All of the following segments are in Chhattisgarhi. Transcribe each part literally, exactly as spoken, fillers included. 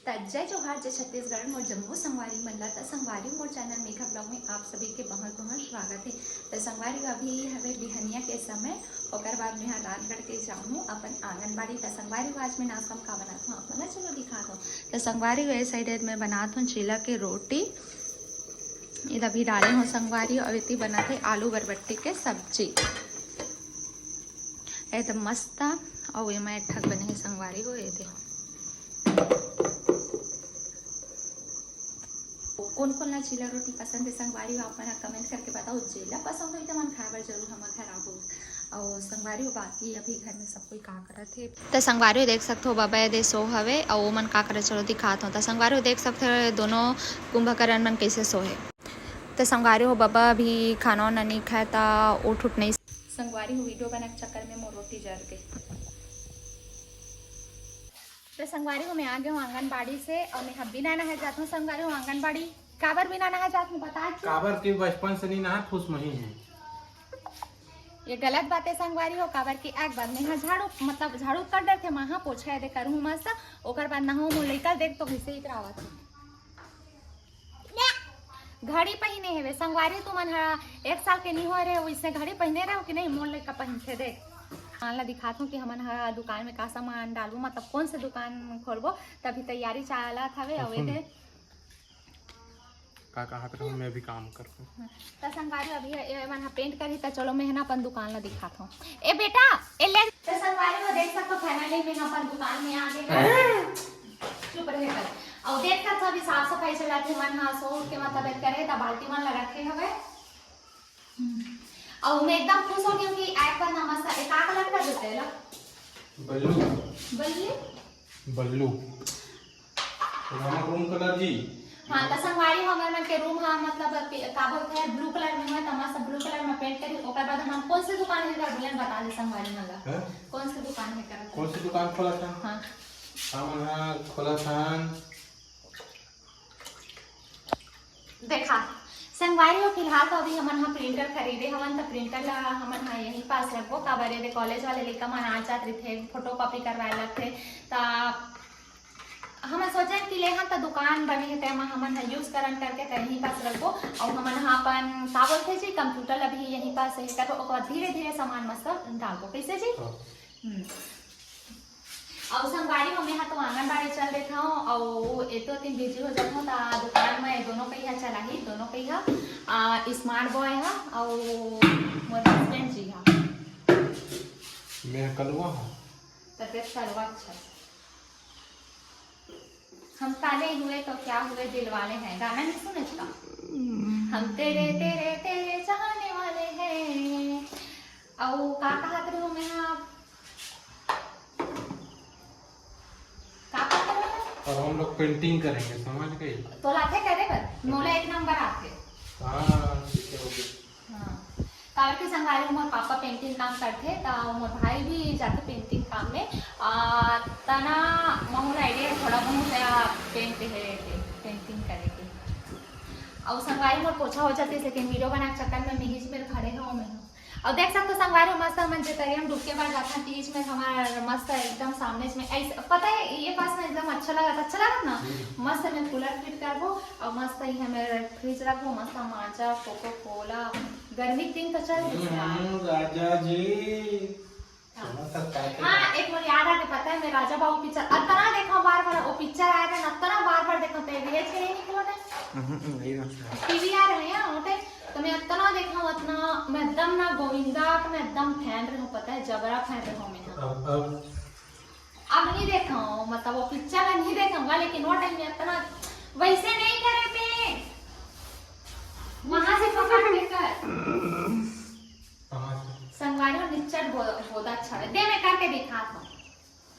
त जय जोहार, जय छत्तीसगढ़, मोर जम्मो संगवारी मन ला। त संगवारी, मोर चैनल मेघा ब्लॉग में आप सभी के बहुत बहुत स्वागत है। त संगवारी, अभी हवे बिहनिया के समय, ओकर बाद मैं ह राजगढ़ के जाहूँ अपन आंगनबाड़ी। त संगवारी, आज मैं नाश्ता में का बनात हूँ, आप मन ला चलो दिखात हूँ। त संगवारी, ये साइड में बनात हूँ चीला के रोटी, इधर भी डाले हूँ संगवारी, और इति बनत है आलू बरबट्टी के सब्जी। एकदम मस्त। और ये मैं ठक बने है संगवारी हो, ये दे। कोन कोन ला चीला रोटी पसंद है संगवारी हो, आप मन कमेंट करके बताओ। जेला पसंद होई त मन खाए बर जरूर हमर घर आबो। और संगवारी हो, बाकी अभी घर में सब कोई का करत है। त संगवारी हो देख सकत हो, बाबा ये दे सो हवे, और वो मन का करत, चलो दिखात हो। त संगवारी हो देख सकत हो, दोनों कुंभकर्ण मन कैसे सो है। त संगवारी हो, बाबा अभी खाना वाना नहीं खाए, त उठ उठ नहीं। संगवारी हो, वीडियो बना के चक्कर में मोर रोटी जर गई। त संगवारी हो, मैं आ गए हूँ आंगनबाड़ी से, और मैं ह बिना नहाए जात हूँ संगवारी हो आंगनबाड़ी। काबर बिना नहाए जात हूँ, बता चु। काबर के बचपन से नहीं नहात, फुसमही है। ये गलत बात है संगवारी हो, काबर के एक बार मैं ह झाड़ू, मतलब झाड़ू कर डरथे, मैं ह पोछा दे करूँ मस्त, ओकर बाद नहाऊँ, मोर लइका देख तो कैसे इतरावत है। घड़ी पहिने हेवे संगवारी, तुमन ह एक साल के नहीं हो रहे, वैसे घड़ी पहिने रहो कि नहीं? मोर लइका पहिनथे, देख। दुकान ला दिखात हूँ कि हमन ह दुकान में का सामान डालबो, मतलब कौन से दुकान खोलबो, तभी तैयारी चालत हवे। अउ सुन, एदे का कहत रहूं, मैं भी काम करहूं। त संगवारी, अभी ये मन ह पेंट करही, त चलो मैं ह ना अपन दुकान ला दिखात हूँ। ए बेटा, ए ले। त संगवारी, वो देख सकत हो, finally मैं ह अपन दुकान में आ गए हूँ। चुप रहे कर। अउ देख सकत हो, अभी साफ सफाई चलत हे, मन ह सो उठ के मतलब एक करे, त बाल्टी मन ला रखे हवे। हम्म। अउ मैं एकदम खुश हो गई हूँ कि एक बार ना मस्त एक आग लग कर देते ला। बल्लू। बल्लू? बल्लू। तो हमर रूम कलर जी। हाँ, त संगवारी हो, हमर मन के रूम ह, मतलब, पे-, का बोलथे, ब्लू कलर में होय, त मस्त ब्लू कलर में पेंट करी। ओकर बाद हम कौन से दुकान में कर बोले, बता दे संगवारी मन ला। हैं? कौन से दुकान में कर? कौन से दुकान खोलत हन? हाँ। हमन ह खोलत हन। देखा संगवारी हो, फिलहाल तो अभी हमन ह प्रिंटर खरीदे हवन, त प्रिंटर ला हमन ह यहीं पास रखबो, काबर ये कॉलेज वाले लइका मन आ जात रहिथे, फोटोकॉपी करवाए लगथे, त हमन सोचेन कि लेहन त दुकान बने हे, तेमा हमन ह यूज करन करके त यहीं पास रखबो। अउ हमन ह अपन का बोलथे जी, कंप्यूटर ला भी यहीं पास सही करबो, ओकर बाद धीरे धीरे सामान मस्त डालबो। कैसे जी? हाँ। हम्म। अउ संगवारी हो, मैं ह तो आंगनबाड़ी चल देथव, अउ एतो दिन बिजी हो जाथव, त दुकान में दोनों कहिया चलाही, दोनों कहिया, आ, स्मार्ट बॉय ह, अउ मोर हस्बैंड जी ह। मैं कलुआ हूँ। त तें कलुआ अच्छा। हम काले हुए तो क्या हुए, दिल वाले हैं, गाना नहीं सुने का? हम तेरे, तेरे, तेरे चाहने वाले हैं। अउ का कहत रहूं मैं ह? का कहत रहूं? और हम लोग पेंटिंग करेंगे, समझ गई? तोला आथे करे बर? मोला एक नंबर आथे। हाँ, ठीक है, ओके। हाँ। काबर के संगवारी, मोर पापा पेंटिंग काम करथे, त मोर भाई भी जाथे पेंटिंग काम में। आ, तना महू ला आइडिया थोड़ा बहुत या पेंट है, पेंटिंग करे के। अउ संगवारी, मोर पोछा हो जाथे, लेकिन वीडियो बना के चक्कर में मिहिज मेर खड़े हो मैं। अउ देख सकत हो संगवारी, मस्त हमन जे तरिया में डुबके बर जाथन, तीज में हमार मस्त एकदम सामने में ऐसे, पता है, ये पास में एकदम अच्छा लगत, अच्छा लगत ना? हम्म। मस्त में कूलर फिट करबो, अउ मस्त ही हमें फ्रिज रखबो, मस्त माजा, कोको कोला, गर्मी के दिन तो चल हम्म, राजा जी। हाँ। सुनो सब का के हाँ, एक मोर याद आके, पता है, मैं राजा बाबू पिक्चर अतना देखा बार बार, वो पिक्चर आए रहे ना, अतना बार बार देखा, ते भेज के नहीं निकलो ने। हम्म, हम्म, यही बात है। टीवी आ रहे हैं, वो टाइम तो मैं अतना देखा हूँ, अतना, मैं एकदम ना गोविंदा का मैं एकदम फैन रही हूँ, पता है, जबरा फैन रही हूँ मैं। अब, अब अब नहीं देखा हूँ, मतलब वो पिक्चर में नहीं देखूंगा, लेकिन वो टाइम में इतना वैसे नहीं करे थे, वहां से पकड़ के कर। कहाँ से? संगवारी और निच्चट बो-, बोदा अच्छा है। दे मैं करके दिखा था।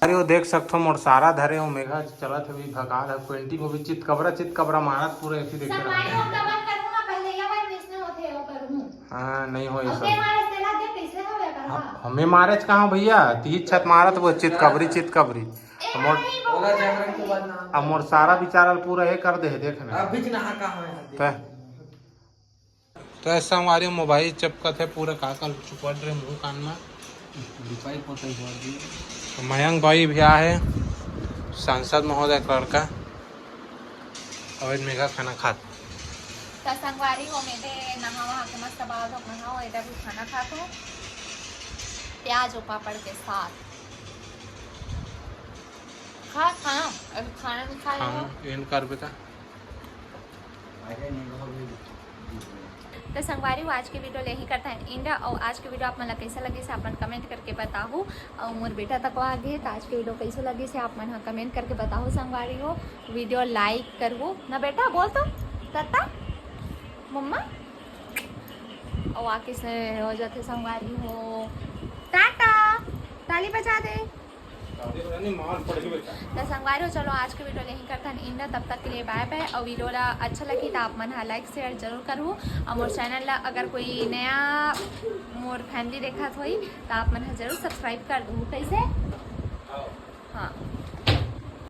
अरे वो देख सकथो, मोर सारा धरे हो, मेघा चलत हवे भगाल है, पेंटिंग हो भी चितकबरा, चितकबरा मारत पूरा ऐसी देखे संगवारी रहत। हम डबल करूँ ना, पहले ये वाला इसने होते वो करूँ। हाँ, नहीं हो ये अब सब। के मारे तेला दे, कैसे हो गया करवा? हम, हमें मारे च कहाँ भैया, तीस छत मारत वो चितकबरी, चितकबरी। ए, अब मोर, नहीं, वो ओला जागरण के बाद ना। अब मोर सारा विचार पूरा ये कर दे, देख ना। अभी च नहा का हो यहाँ, देख। तै। तो ऐसा हमारे मोबाइल चपकत है पूरा, का कल चुपड़ रहे मुंह कान में। लिपाई पोताई हुआ जी। मयंक भाई भी आए हैं, सांसद महोदय का लड़का। अउ मेघा खाना खात। त संगवारी हो, मैं दे नहा वहा के मस्त बाल धो नहा हो, इधर भी खाना खात हो प्याज और पापड़ के साथ। खा खाना, अभी खाना नहीं खाए हो। खाना एंड कर बेटा। तो संगवारी हो, आज के वीडियो ले ही करता है एंड। और आज के वीडियो आप मन ला कैसा लगिस आप मन कमेंट करके बताहू। और मोर बेटा तक आ गए, तो आज के वीडियो कैसे लगिस आप मन हा कमेंट करके बताहू संगवारी हो। वीडियो लाइक करहू ना बेटा, बोल तो तत्ता मम्मा। और आके से हो जाते संगवारी हो, टाटा, ताली बजा दे। नहीं, मार पड़ेगी बेटा। तो संगवारी हो, चलो आज के वीडियो यहीं करथन एंड। तब तक के लिए बाय बाय। और वीडियो ला अच्छा लगी तो आप मन हा लाइक शेयर जरूर करहू। और मोर चैनल ला अगर कोई नया मोर फैमिली देखत होई तो आप मन हा जरूर सब्सक्राइब कर दू। कैसे? हाँ,